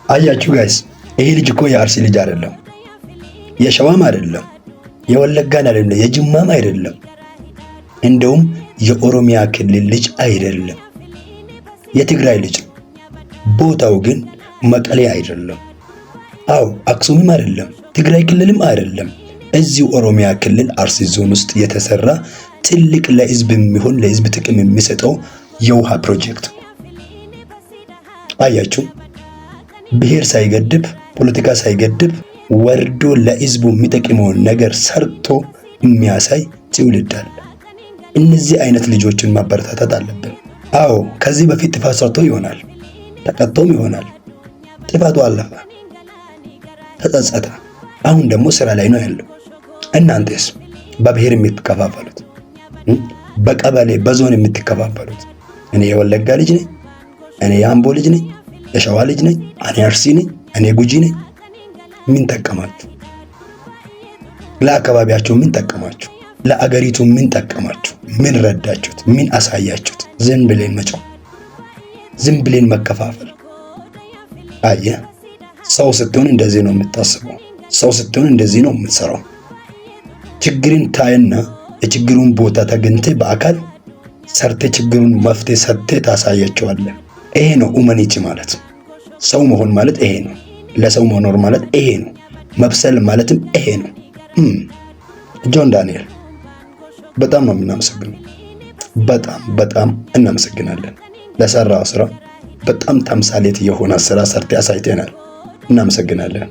አያችሁ guys፣ ይሄ ልጅ እኮ የአርሲ ልጅ አይደለም፣ የሸዋም አይደለም፣ የወለጋን አይደለም፣ የጅማም አይደለም፣ እንደውም የኦሮሚያ ክልል ልጅ አይደለም፣ የትግራይ ልጅ ነው። ቦታው ግን መቀሌ አይደለም። አዎ፣ አክሱምም አይደለም፣ ትግራይ ክልልም አይደለም። እዚሁ ኦሮሚያ ክልል አርሲ ዞን ውስጥ የተሰራ ትልቅ ለህዝብ የሚሆን፣ ለህዝብ ጥቅም የሚሰጠው የውሃ ፕሮጀክት። አያችሁ፣ ብሔር ሳይገድብ፣ ፖለቲካ ሳይገድብ ወርዶ ለህዝቡ የሚጠቅመውን ነገር ሰርቶ የሚያሳይ ትውልድ አለ። እነዚህ አይነት ልጆችን ማበረታታት አለብን። አዎ፣ ከዚህ በፊት ጥፋት ሰርቶ ይሆናል፣ ተቀጥቶም ይሆናል። ጥፋቱ አለፈ፣ ተጸጸተ። አሁን ደግሞ ስራ ላይ ነው ያለው። እናንተስ በብሔር የምትከፋፈሉት፣ በቀበሌ በዞን የምትከፋፈሉት፣ እኔ የወለጋ ልጅ ነኝ፣ እኔ የአምቦ ልጅ ነኝ፣ የሸዋ ልጅ ነኝ፣ እኔ አርሲ ነኝ፣ እኔ ጉጂ ነኝ። ምን ጠቀማችሁ? ለአካባቢያችሁ ምን ጠቀማችሁ? ለአገሪቱ ምን ጠቀማችሁ? ምን ረዳችሁት? ምን አሳያችሁት? ዝም ብለን መጮህ፣ ዝም ብለን መከፋፈል። አየህ፣ ሰው ስትሆን እንደዚህ ነው የምታስበው። ሰው ስትሆን እንደዚህ ነው የምትሰራው። ችግርን ታይና የችግሩን ቦታ ተገኝተህ በአካል ሰርተህ ችግሩን መፍትሄ ሰጥተህ ታሳያቸዋለህ። ይሄ ነው humanity ማለት። ሰው መሆን ማለት ይሄ ነው። ለሰው መኖር ማለት ይሄ ነው። መብሰል ማለትም ይሄ ነው። ጆን ዳንኤል፣ በጣም ነው የምናመሰግነው። በጣም በጣም እናመሰግናለን። ለሰራኸው ስራ፣ በጣም ተምሳሌት የሆነ ስራ ሰርተህ አሳይተኸናል። እናመሰግናለን።